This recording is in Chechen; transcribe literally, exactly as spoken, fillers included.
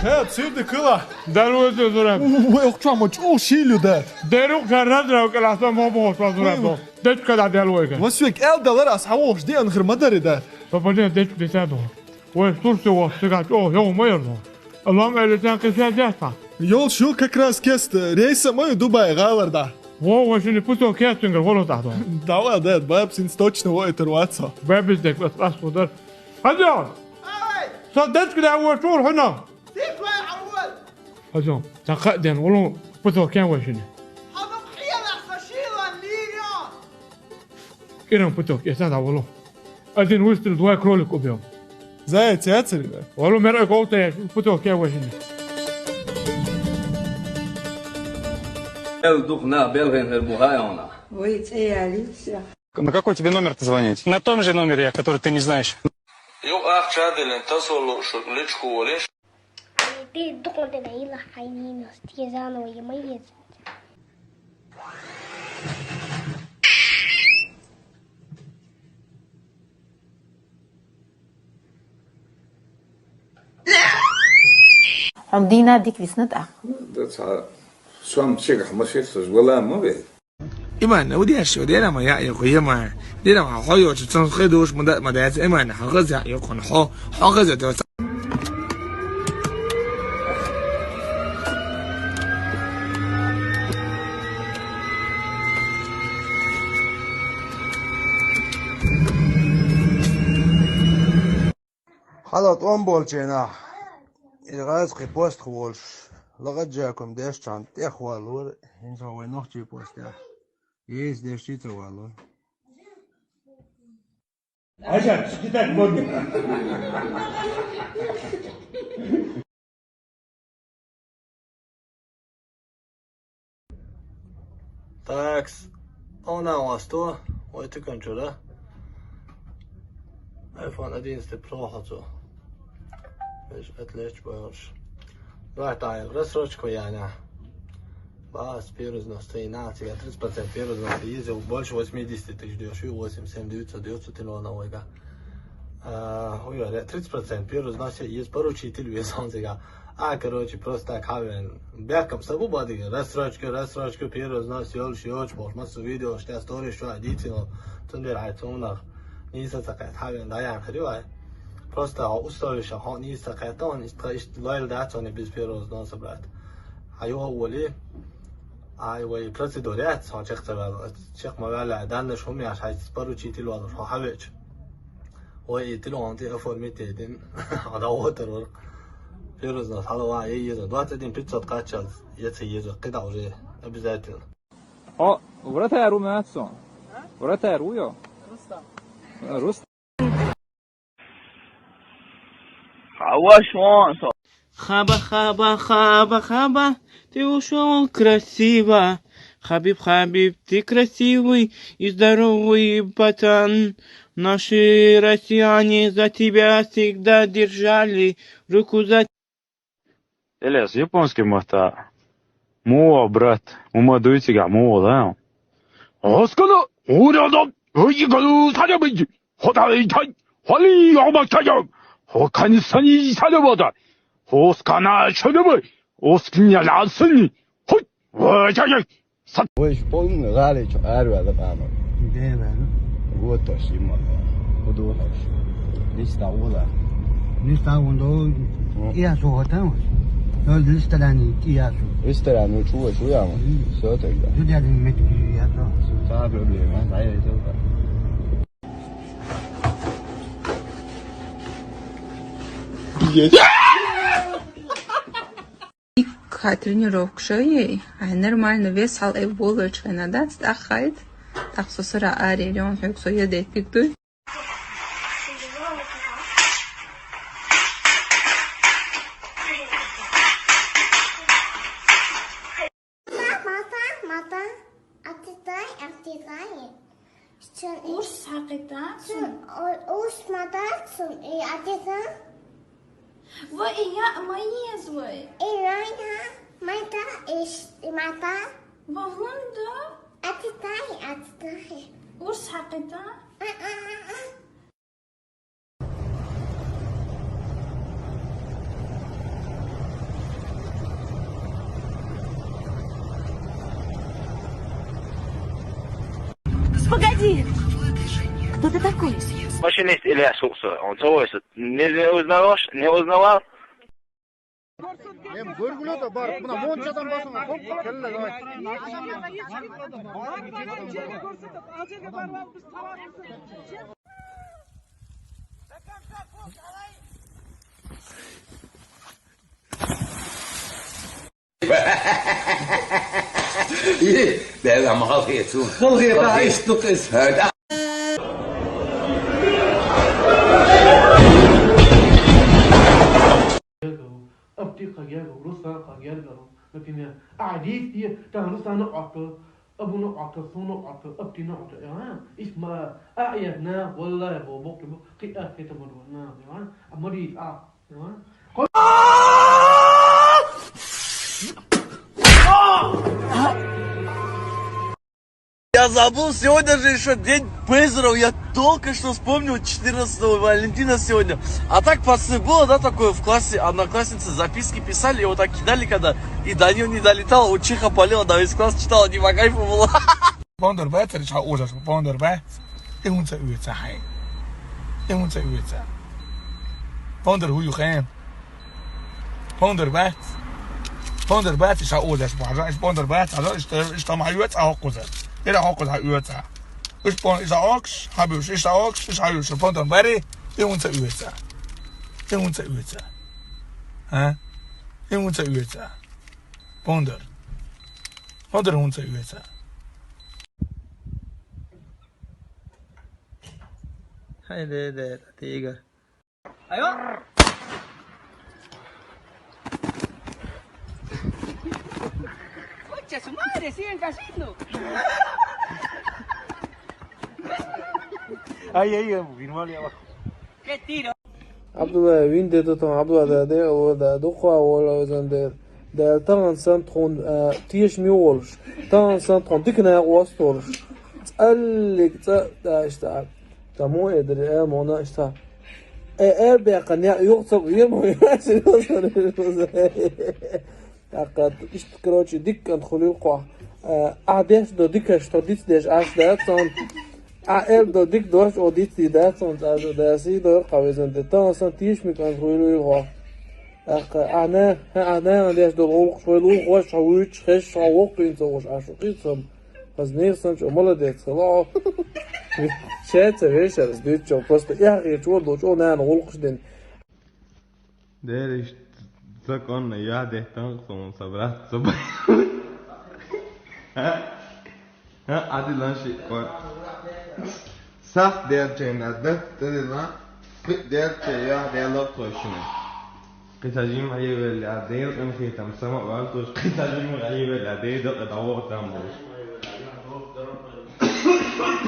Хьа, сийрда кхела. Дала везде, Зураб. Вай, охча ма чӀоагӀа шийла ю, да. Деру кхар разрав каласа ма бохо, Зураб. Вай, вай. Дечка да дел вайга. Ва соьга эл далар ас хьавогӀуш де анхар ма дари, да. Папа, не, дечка десяду. Вай, Турция вохуш, цигахь чӀогӀа йогӀу ма ярду. Лом элитан кхиша деш та. Йолуш ю как раз кеста, рейса ма ю Дубай гӀалар да. Во, вай шуьне путок кеста цуьнгара гӀоло тӀаьхьа. Давай, да, баб синца точно войтар вац со. Бабис дек ас къасту дар. Хьажа! Ай! Со дечка да вай шура хьуна. Сип вай хьан вай! Хьажа, сан кхаъ ден, валу путок кен вай шуьне. Хьан къиялах со шийла лийрё? Киран путок, эсан да валу. Один выстрел, два кролик убил. Заяц яцари, да? Валу мер ай ковта я, путок я вай шуьне. Эл дух на белген хер бухайона. Вай цӀе ялийша. На какой тебе номер-то звонить? На том же номере, который ты не знаешь. Юкъ ахча делен тасолу шук личку волеш. Бир дукъун тӀе даила хьайнина, стиге заново йима еза. Хьо дийна дика висна тӀаккха? Да ца, сом чигахь ма ширсаш, вала ма вей. Иман, удеш, дера ма я, я, я, ма. Дера ма, хьо йоцу, цун хи душ, ма да, ма да, иман, хьо хаза, я, кхун, хьо, хьо хаза, да. Хьала тӀом болчу хенахь, и гӀазкхи пост волуш, лакъаджакум деш цхьаьна тӀехвалора, хӀинца вай нохчий постехь. Еза деш чи ца валора. Аша, читать можно. Такс, хьуна васто, вай тикан чуьра. Айфон одиннадцать Pro хьо цо. Веш атлетч боьлуш. Давай тайм, рассрочка яна. Бас, пирозно стоит на, тебе тридцать процентов пирозно стоит, больше восьмидесяти тысяч даешь, и восемь, семь, девятьсот, девятьсот тилона вайга. А, ой, тридцать процентов пирозно стоит, есть поручитель вес он тебя. А, короче, просто так хьавен. Бехкам сабу бадига. Рассрочка, рассрочка, первый взнос, йолуш, йолуш, бохуш, массо видеош, тя сториш, чо, дийцина. Цундела хьай цунах. Нийса ца кхетта, хьавен, даян хиривай. Просто хьо условиша, хьо нийса ца кхетта, он ист-, ист лойла дац, он и без первого взноса брать. Хьан юха а воли, ай вай процедура яц, хьо чекх ца ваьлла, чекх ма ваьлла, даннаш хӀума яш, хьай поручитель валуш, хьо хьавеча. Ой, и телефон тӀе оформить дина. Хьан дӀа вотар вара. Первый взнос, хьала ван, я еза. Двадцать один пятьсот кхаччалц, я ца еза. КхидӀа уже. Обязательно. О, вратарь ву маьццо. Вратарь ву йо? Рустам. Рустам. Хаваш вон со. Хаба, хаба, хаба, хаба, ты ушёл красиво. Хабиб, Хабиб, ты красивый и здоровый пацан. Наши россияне за тебя всегда держали руку за... Элиас, японский маттахь. Муха, брат, хӀума дуй цигахь, муха, да? Оскана, урядом, уйгу, садя быдь. Хьо дай тай, хьали йома кадам, хьо канисани садавада, хьо скана чулуба, оскня ласани, хьо вачай. Вай полный гӀали чу арвала къама. Де вала. Вот то сима. Худо хаш. Ниста ула. Ниста ундо. О. Я су хотам. Но ресторан, я су. Ресторан, ну чего, чего я? Мгм. Всё тогда. Тут я не метки, я то. Та проблема, да, я это. Икка тренировка шо ей? Ай, нормально, вес хьал ай болочхана, да? ТӀаккха хайт. ТӀаккха со сара аре, рён хьоьг со я деттиг дуй. Мата, мата, мата, атитай, атитай. Урс хьакхийтта цунна? Урс мата цунна, и атитай. Ва и яа ма еза вай. И яа ма еза, и мата. Ва хӀунда? Атитай, атитай. Урс хьакхийтта? А, а, а, а. Ты, кто ты такой? Машинист Ильяс Хуксо, он того, не узнавал, не узнавал? Эм, гөргүлөө да бар. Мына мончадан басыңа, хоп, келле, давай. Бәлә, мал етсін. Хыл ета, иштук ис. Аптека герго, Руслан герго, например, а действие, там Руслана ото, абуна ото, суна ото, аптина ото, я, исма, а я на, валлай, бо бок, бо, ки а хета мадуна, я, а мадис, а, я. Я забыл, сегодня же еще день Пейзеров. Я только что вспомнил, четырнадцатого Валентина сегодня. А так, пацаны, было, да, такое в классе, одноклассницы записки писали, и вот так кидали, когда и до нее не долетало, учиха болела, да, весь класс читала, не по кайфу было. Пондар бәтер, ча ожаш, пондар бәт. Имунца үйетса, хай. Имунца үйетса. Пондар хуюхен. Пондар бәт. Пондар бәт, иша ожаш, бажа, иш пондар бәт, ажа, иш, иш там үйетса, хокуза. Эра хокуза үйетса. Иш пон, иша окш, хабюш, иша окш, иша юш, пондар бәри. Имунца үйетса. Имунца үйетса. А? Имунца үйетса. Пондар. Пондар имунца үйетса. Хайде, де, де, Игорь. Алло? Concha su madre, siguen cayendo. Ay, ay, ay, firmale abajo. Qué tiro. Абдулла, вин де тутун, Абдулла да де, о да, духва, ола, озан де. Дәл таңын сан тхон, э, тиеш ми олш. Таңын сан тхон, дикна ост олш. Цаллик, ца, да, ишта. Тамо эдри, э, мона, ишта. Э, э, бяка, не, юх, цап, е, мо, е, серьёзно, серьёзно. Акъат, ишт, короче, дик, ан, хулил, ква. Э, а, деш, до, дикаш, то, диц, деш, аш, да, цон. А, эр, до, дик, дош, о, диц, ди, да, цон, да, да, си, до, кавезен, де, тан, сан, тиш, ми, кан, хуил, уил, хва. Ах, а, не, а, не, а, деш, до, улх, швойл, улх, хва, ша, уич, хеш, ша, улх, кин, цо, уш, аш, кин, цон. Аз не, сан, чо, молодец, хла. Чеца, вечер, сдючо, просто, я, я, чо, до, чо, не, улх, ден. Дээрэ законно яа дэтэн сон собраться. А? А, ади ланши кор. Сах дээрчэнэ дэ, тэдэ ла. Дээрчэ яа дэ лок тойшуна. Кытажим айывэли а дэр эн хитам сама вал туш. Кытажим айывэли а дэ дэ дэ дэ дэ дэ дэ.